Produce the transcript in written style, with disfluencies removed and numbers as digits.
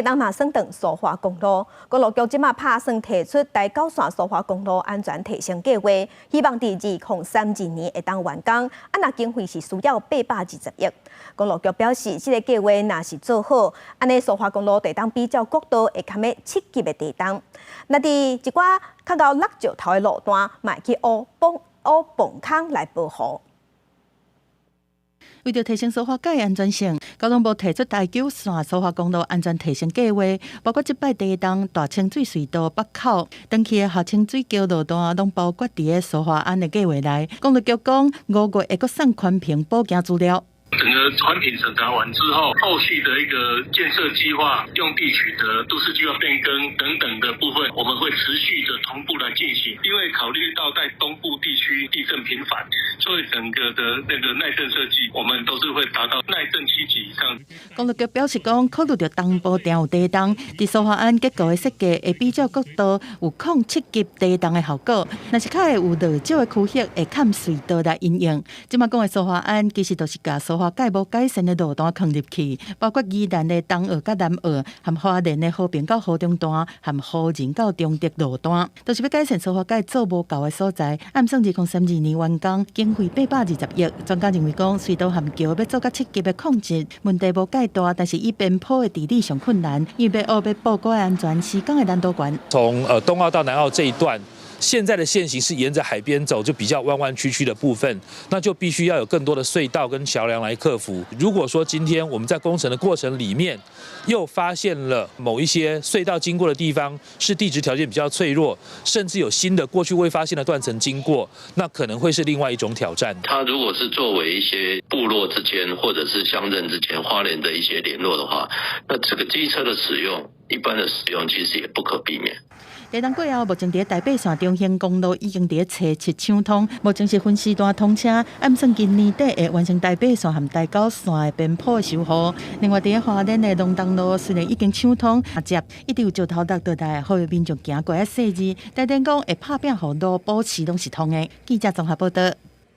當若算斷蘇花公路，公路局這馬拍算提出台九線蘇花公路安全提升計劃，希望佇2032年會當完工。啊，若經費是需要820億。公路局表示，這個計劃若是做好，按呢蘇花公路會當比照國道會堪欲7級的地動。若佇一寡較𠢕落石頭的路段，嘛會去挖崩挖崩坑來保護。為著提升蘇花改安全性，交通部提出台九線蘇花公路安全提升計劃，包括這擺地動大清水隧道北口、長崎的下清水橋路段，攏包括佇咧蘇花安的計劃內。公路局講，5月會閣送環評補件資料。整個環評審查完之後，後續的一個建設計劃、用地取得、都市計劃變更等等的部分，我們會持續的同步來進行。因為考慮到在東部地區地震頻繁，所以整個的那個耐震設計，我們都是會達到耐震7級以上。公路局表示講，考慮到東部定有地動，佇蘇花安結構的設計會比照國道有控7級地動的效果。若是較會有落石的區域，會崁隧道來因應。這馬講的蘇花安其實就是共蘇花改無改善的路段囥入去，包括宜蘭的東澳佮南澳，和花蓮的和平到湖中段，和湖仁到中坜路段，都是欲改善蘇花改做無夠的所在。按算2032年完工，經費820億。專家認為講，隧道和橋欲做到7級的控制，問題無蓋大，但是以邊坡的治理上困難，因為欲挖欲保護安全，施工的難度懸。從東澳到南澳這一段，現在的線型是沿着海邊走，就比較彎彎曲曲的部分，那就必須要有更多的隧道跟橋梁來克服。如果說今天我們在工程的過程裡面，又發現了某一些隧道經過的地方是地質條件比較脆弱，甚至有新的過去未發現的斷層經過，那可能會是另外一種挑戰。它如果是作為一些部落之間或者是鄉鎮之間花蓮的一些聯絡的話，那這個機車的使用，一般的使用其實也不可避免。地動過後，目前佇台八線中興公路已經佇初七搶通，目前是分時段通車，按算今年底會完成台八線和台九線的邊坡修護。另外，佇花蓮的龍東路雖然已經搶通，啊接一直有石頭落倒來，予民眾行過較細膩。台電講會拍拚予路保持攏是通的。記者綜合報道。